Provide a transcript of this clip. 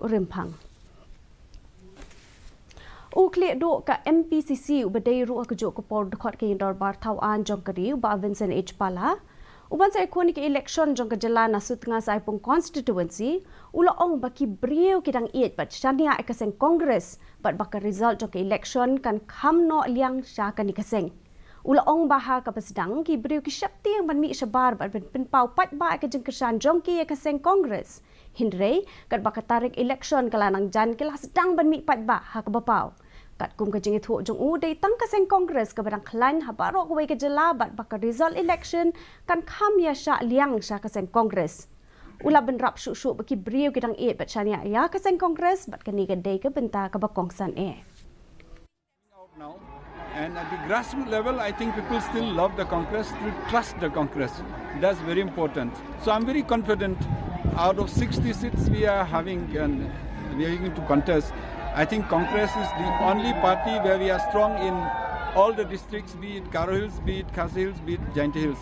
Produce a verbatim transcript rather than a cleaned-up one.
Rimphang. U khlieh duh ka M P C C uba dei ruh ha kajuh ka por dkhot ka Ïingdorbar Thaw Aiñ jong ka ri, u Bah Vincent H Pala, uban sa ïakhun ïa ka election jong ka jylla na Sutnga Saipung constituency, u la ong ba ki briew ki dang ïeit bad shaniah ïa ka seng Congress bad ba ka result jong ka election kan kham noh liang sha kane ka seng. U la ong ba ha kaba sdang ki briew ki sheptieng ban mih shabar bad ban pynpaw paidbah ïa ka jingkyrshan jong ki ïa ka seng Congress. Hynrei katba ka tarik election ka la nang jan, ki la sdang ban mih paidbah ha kaba paw. Katkum ka jingïathuh jong u, dei tang ka seng Congress kaba dang khlaiñ ha baroh kawei ka jylla bad ba ka result election kan kham ïashah liang sha ka seng Congress. U la bynrap shuh shuh ba ki briew ki dang ïeit bad shaniah ïa ka seng Congress bad kane ka dei ka bynta kaba kongsan eh. Out now. And at the grassroots level, I think people still love the Congress, still trust the Congress. That's very important. So I'm very confident. Out of sixty seats we are having and we are going to contest, I think Congress is the only party where we are strong in all the districts, be it Garo Hills, be it Khasi Hills, be it Jaintia Hills.